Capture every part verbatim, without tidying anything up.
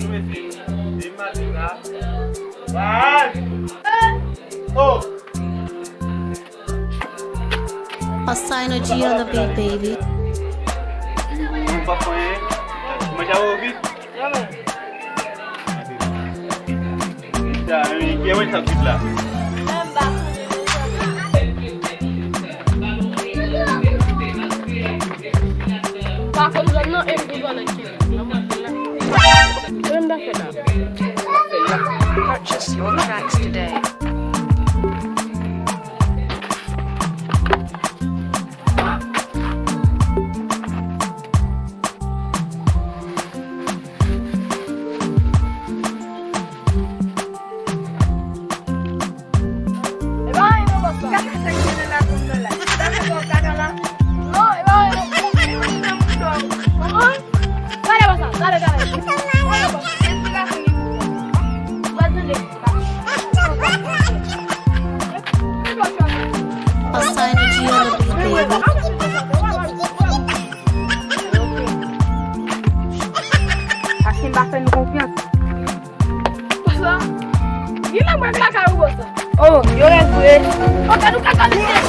Mesye, se maten la. Baz! Oh! A sign of G on the beat, baby. Mwen pa fè anyen. Manje avè w vit. Sa, men, ki mwen sa vit la. Pa konn zòn nan, e m konn zòn nan. Purchase your tracks today. A sign of G on the beat, baby. Paske m pa fè nou konfyans. Konsa, gen lè mwen lakay ou konsa. Oh, yo rèd vre. Oh, gad ou kaka li ye.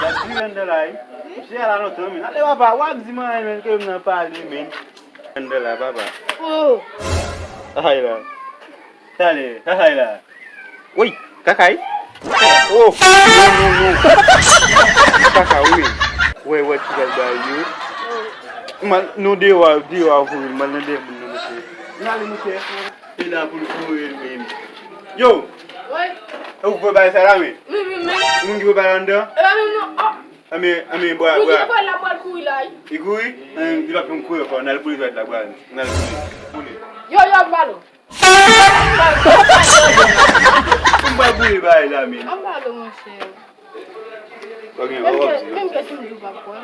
Gad ti Randall la, wi. Misye a la lontan, men. Ale, papa, w ap di m anyen, men, ke m nan pale, men. Randall la, papa. Oh. Ay la. Talè, sa sa ye la? Woy, kaka wi. Oh, non, non, non. Kaka, wi. Wè, wè, ti kaka yo. Man, nou deyò, deyò a voye, man, nan dèyè moun nan, mesye. N ale, mesye. E la pou l kouri, men. Yo! Wi. E ou voye bagay sa la, men? Wi, wi, men. Moun ki voye bagay la anndan? E la menm non. Oh. Anben, anben, bra, bra. Wi, li voye la, pral kouri la, wi. Li kouri? Anben, li pa p janm kouri ankò. N al pou li, la, bra. N al pou li. Pou li. Yo, yo, balo. M pa boule bagay la, men. An ba do, monchè. Pa gen, pa gen. Menm ke si m di w pa kwè.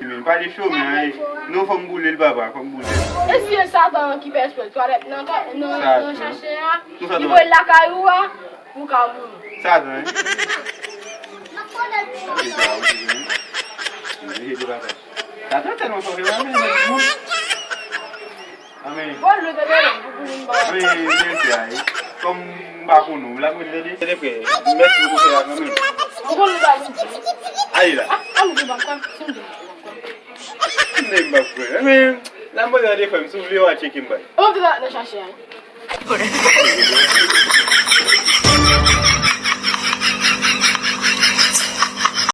Men pa de cho, men, ay. Non, fò m boule l, papa, fò m boule l. E si e Satan ki fè espès twalèt nan, nan, nan chache a, li voye l lakay ou a, ou ka mouri. Satan, hein? Satan tèlman fò ke mwen menm, Amèn. Bon, nou te dwe pou pou nou ba. Amèn, men se ay. Kòm m pa konnen w, la mwen tande. Tande frè, mèsi pou konsèy la kanmenm. Ou konn nou ba Bondye. Ale la. A, a, m di w pa kwè, si m di w pa kwè. M di m pa kwè. Amèn. La mwen tande frè m, si w vle w a tcheke m bay. Ou te nan chache a.